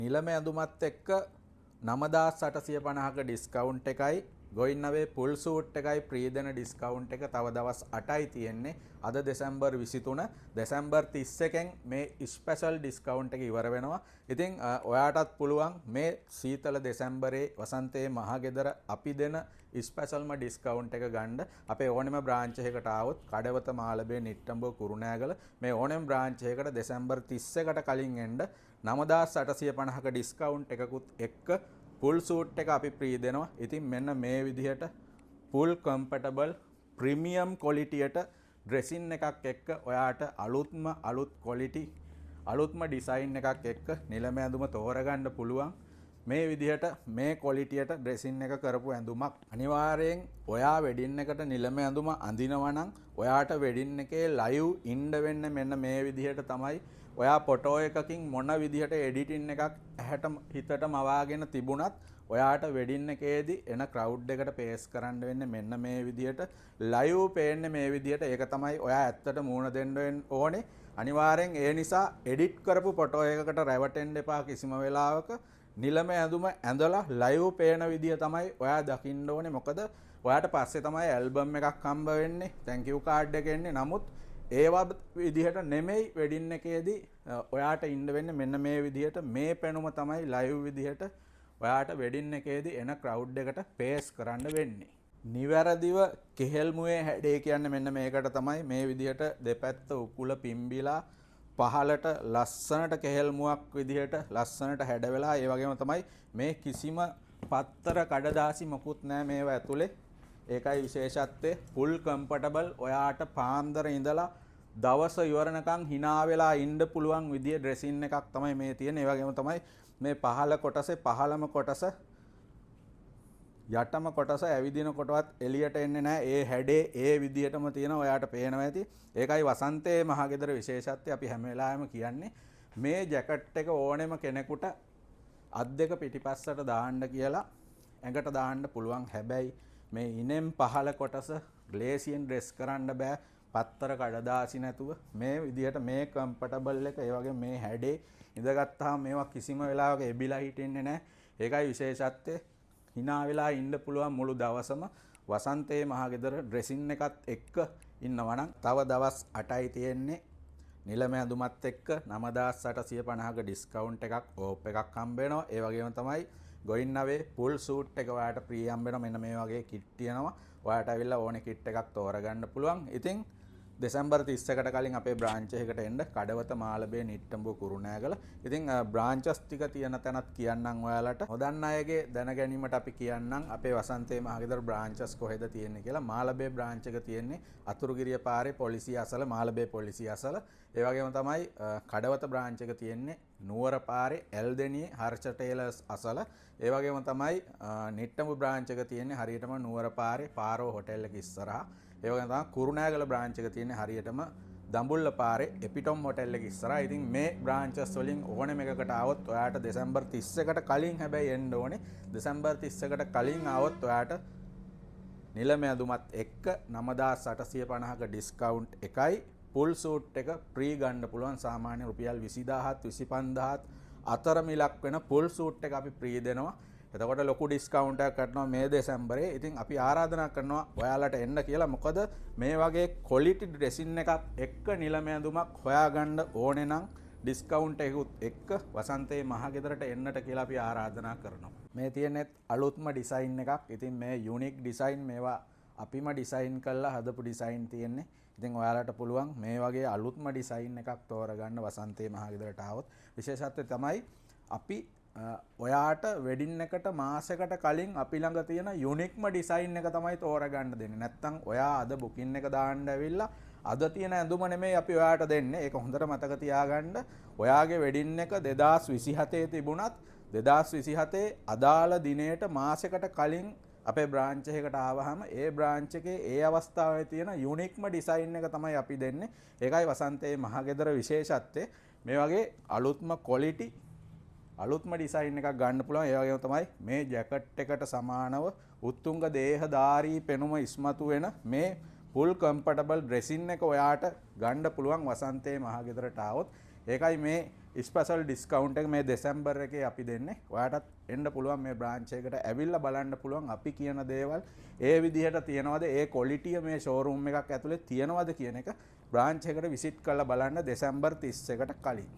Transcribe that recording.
නිලම ඇඳුමත් එක්ක 9850ක ඩිස්කවුන්ට් එකයි, going අවේ full suit එකයි ෆ්‍රී දෙන ඩිස්කවුන්ට් එක තව දවස් 8යි තියෙන්නේ. අද දෙසැම්බර් 23, දෙසැම්බර් 31න් මේ ස්පෙෂල් ඩිස්කවුන්ට් එක ඉවර වෙනවා. ඉතින් ඔයාටත් පුළුවන් මේ සීතල දෙසැම්බරේ වසන්තයේ මහගෙදර අපි දෙන ස්පෙෂල්ම ඩිස්කවුන්ට් එක ගන්න. අපේ ඕනෙම බ්‍රාන්ච් එකකට ආවොත්, කඩවත, මාලබේ, නිට්ටඹුව, කුරුණෑගල, මේ ඕනෙම බ්‍රාන්ච් එකකට දෙසැම්බර් 31ට කලින් එන්න, 9850ක ඩිස්කවුන්ට් එකකුත් එක්ක ෆුල් සූට් එක අපි ෆ්‍රී දෙනවා. ඉතින් මෙන්න මේ විදිහට ෆුල් කම්ෆර්ටබල් ප්‍රීමියම් ක්වොලිටියට ඩ්‍රෙසින් එකක් එක්ක ඔයාට අලුත්ම අලුත් ක්වොලිටි, අලුත්ම ඩිසයින් එකක් එක්ක නිලම ඇඳුම තෝරගන්න පුළුවන්. මේ විදිහට මේ ක්වොලිටියට ඩ්‍රෙසින් එක කරපු ඇඳුමක්. අනිවාර්යෙන් ඔයා වෙඩින් එකට නිලම ඇඳුම අඳිනවා නම් ඔයාට වෙඩින් එකේ ලයිව් ඉන්න වෙන්න මෙන්න මේ විදිහට තමයි. ඔයා ෆොටෝ එකකින් මොන විදිහට එඩිටින් එකක් ඇහැට හිතට මවාගෙන තිබුණත් ඔයාට වෙඩින් එකේදී එන ක්‍රවුඩ් එකට පේස් කරන්න වෙන්නේ මෙන්න මේ විදිහට. ලයිව් පේන්නේ මේ විදිහට. ඒක තමයි ඔයා ඇත්තට මූණ දෙන්න ඕනේ අනිවාර්යෙන්. ඒ නිසා එඩිට් කරපු ෆොටෝ එකකට රැවටෙන්න එපා කිසිම වෙලාවක. නිලම ඇඳුම ඇඳලා ලයිව් පේන විදිය තමයි ඔයා දකින්න ඕනේ. මොකද ඔයාට පස්සේ තමයි ඇල්බම් එකක් හම්බ වෙන්නේ, thank you card එක එන්නේ. නමුත් ඒවා විදිහට නෙමෙයි වෙඩින් එකේදී ඔයාට ඉන්න වෙන්නේ. මෙන්න මේ විදිහට මේ පෙනුම තමයි ලයිව් විදිහට ඔයාට වෙඩින් එකේදී එන ක්‍රවුඩ් එකට පේස් කරන්න වෙන්නේ. නිවැරදිව කෙහෙල්මුවේ හැඩේ කියන්නේ මෙන්න මේකට තමයි. මේ විදිහට දෙපැත්ත උකුල පිම්බිලා පහලට ලස්සනට කෙහෙල් මුවක් විදිහට ලස්සනට හැඩ වෙලා, ඒ වගේම තමයි මේ කිසිම පත්තර කඩදාසි මොකුත් නෑ මේවා ඇතුලේ. ඒකයි විශේෂත්වය. Full comfortable. ඔයාට පාන්දර ඉඳලා දවස ඉවරනකන් හිනා වෙලා ඉන්න පුළුවන් විදිය ඩ්‍රෙසින් එකක් තමයි මේ තියෙන්නේ. ඒ වගේම තමයි මේ පහළ කොටසේ පහළම කොටස, යටම කොටස ඇවිදින කොටවත් එළියට එන්නේ නැහැ. ඒ හැඩේ ඒ විදිහටම තියෙන ඔයාට පේනවා ඇති. ඒකයි වසන්තයේ මහගෙදර විශේෂත්වය. අපි හැම වෙලාවෙම කියන්නේ මේ ජැකට් එක ඕනෙම කෙනෙකුට අත් දෙක පිටිපස්සට දාන්න කියලා ඇඟට දාන්න පුළුවන්. හැබැයි මේ ඉනෙන් පහළ කොටස ග්ලේසියෙන් ඩ්‍රෙස් කරන්න බෑ පත්තර කඩදාසි නැතුව. මේ විදිහට මේ කම්ෆර්ටබල් එක, ඒ වගේ මේ හැඩේ ඉඳගත්තාම මේවා කිසිම වෙලාවක එබිලා හිටින්නේ නැහැ. ඒකයි විශේෂත්වය. හිනා වෙලා ඉන්න පුළුවන් මුළු දවසම වසන්තයේ මහගෙදර ඩ්‍රෙසින් එකත් එක්ක ඉන්නවා නම්. තව දවස් 8යි තියෙන්නේ. නිලම ඇඳුමත් එක්ක 9850ක ඩිස්කවුන්ට් එකක්, ඕෆ් එකක් හම්බ වෙනවා. ඒ වගේම තමයි ගොයින් අවේ ෆුල් සූට් එක ඔයාලට ෆ්‍රී හම්බ වෙනවා. මෙන්න මේ වගේ කිට් තියෙනවා. ඔයාලට ඇවිල්ලා ඕනේ කිට් එකක් තෝරගන්න පුළුවන්. ඉතින් දෙසැම්බර් 31ට කලින් අපේ බ්‍රාන්ච් එකකට එන්න, කඩවත, මාලබේ, නිට්ටඹුව, කුරුණෑගල. ඉතින් බ්‍රාන්චස් ටික තියෙන තැනත් කියන්නම් ඔයාලට. නොදන්න අයගේ දැන ගැනීමට අපි කියන්නම් අපේ වසන්තේ මහගෙදර බ්‍රාන්චස් කොහෙද තියෙන්නේ කියලා. මාලබේ බ්‍රාන්ච් එක තියෙන්නේ අතුරුගිරිය පාරේ පොලිසිය අසල, මාලබේ පොලිසිය අසල. ඒ වගේම තමයි කඩවත බ්‍රාන්ච් එක තියෙන්නේ නුවර පාරේ ඇල්දෙනියේ හර්ෂ ටේලර්ස් අසල. ඒ වගේම තමයි නිට්ටඹු බ්‍රාන්ච් එක තියෙන්නේ හරියටම නුවර පාරේ පාරෝ හොටෙල් එක ඉස්සරහා. ඒ වගේම තමයි කුරුණෑගල බ්‍රාන්ච් එක තියෙන්නේ හරියටම දඹුල්ල පාරේ එපිටොම් හොටෙල් එක ඉස්සරහා. ඉතින් මේ බ්‍රාන්චස් වලින් ඕනෙම එකකට ආවොත් ඔයාට දෙසැම්බර් 31ට කලින් හැබැයි එන්න ඕනේ. දෙසැම්බර් 31ට කලින් ආවොත් ඔයාට නිලම ඇඳුමත් එක්ක 9850ක ඩිස්කවුන්ට් එකයි ෆුල් සූට් එක ෆ්‍රී ගන්න පුළුවන්. සාමාන්‍ය රුපියල් 20,000ත් 25,000ත් අතර මිලක් වෙන ෆුල් සූට් එක අපි ෆ්‍රී දෙනවා. එතකොට ලොකු ඩිස්කවුන්ට් එකක් කරනවා මේ දෙසැම්බරේ. ඉතින් අපි ආරාධනා කරනවා ඔයාලට එන්න කියලා. මොකද මේ වගේ ක්වොලිටි ඩ්‍රෙසින් එකක් එක්ක නිලම ඇඳුමක් හොයාගන්න ඕනේ නම් ඩිස්කවුන්ට් එකකුත් එක්ක වසන්තයේ මහගෙදරට එන්නට කියලා අපි ආරාධනා කරනවා. මේ තියෙන්නේ අලුත්ම ඩිසයින් එකක්. ඉතින් මේ යුනික් ඩිසයින්, මේවා අපිම ඩිසයින් කරලා හදපු ඩිසයින් තියෙන්නේ. ඉතින් ඔයාලට පුළුවන් මේ වගේ අලුත්ම ඩිසයින් එකක් තෝරගන්න වසන්තයේ මහගෙදරට ආවොත්. විශේෂත්වය තමයි අපි ඔයාට වෙඩින් එකට මාසෙකට කලින් අපි ළඟ තියෙන යුනික්ම ඩිසයින් එක තමයි තෝරගන්න දෙන්නේ. නැත්තම් ඔයා අද බුකින් එක දාන්න ඇවිල්ලා අද තියෙන ඇඳුම නෙමෙයි අපි ඔයාට දෙන්නේ. ඒක හොඳට මතක තියාගන්න. ඔයාගේ වෙඩින් එක 2027 තිබුණත් 2027 අදාළ දිනයට මාසෙකට කලින් අපේ බ්‍රාන්ච් එකකට ආවහම ඒ බ්‍රාන්ච් එකේ ඒ අවස්ථාවේ තියෙන යුනික්ම ඩිසයින් එක තමයි අපි දෙන්නේ. ඒකයි වසන්තයේ මහගෙදර විශේෂත්වය. මේ වගේ අලුත්ම ක්වොලිටි, අලුත්ම ඩිසයින් එකක් ගන්න පුළුවන්. ඒ වගේම තමයි මේ ජැකට් එකට සමානව උත්තුංග දේහධාරී පෙනුම ඉස්මතු වෙන මේ ෆුල් කම්ෆර්ටබල් ඩ්‍රෙසින් එක ඔයාට ගන්න පුළුවන් වසන්තයේ මහගෙදරට ආවොත්. ඒකයි මේ ස්පෙෂල් ඩිස්කවුන්ට් එක මේ දෙසැම්බර් එකේ අපි දෙන්නේ. ඔයාටත් එන්න පුළුවන් මේ බ්‍රාන්ච් එකට ඇවිල්ලා බලන්න පුළුවන් අපි කියන දේවල් ඒ විදිහට තියනවද, ඒ ක්වොලිටිය මේ ෂෝරූම් එකක් ඇතුලේ තියනවද කියන එක බ්‍රාන්ච් එකට විසිට් කරලා බලන්න දෙසැම්බර් 31ට කලින්.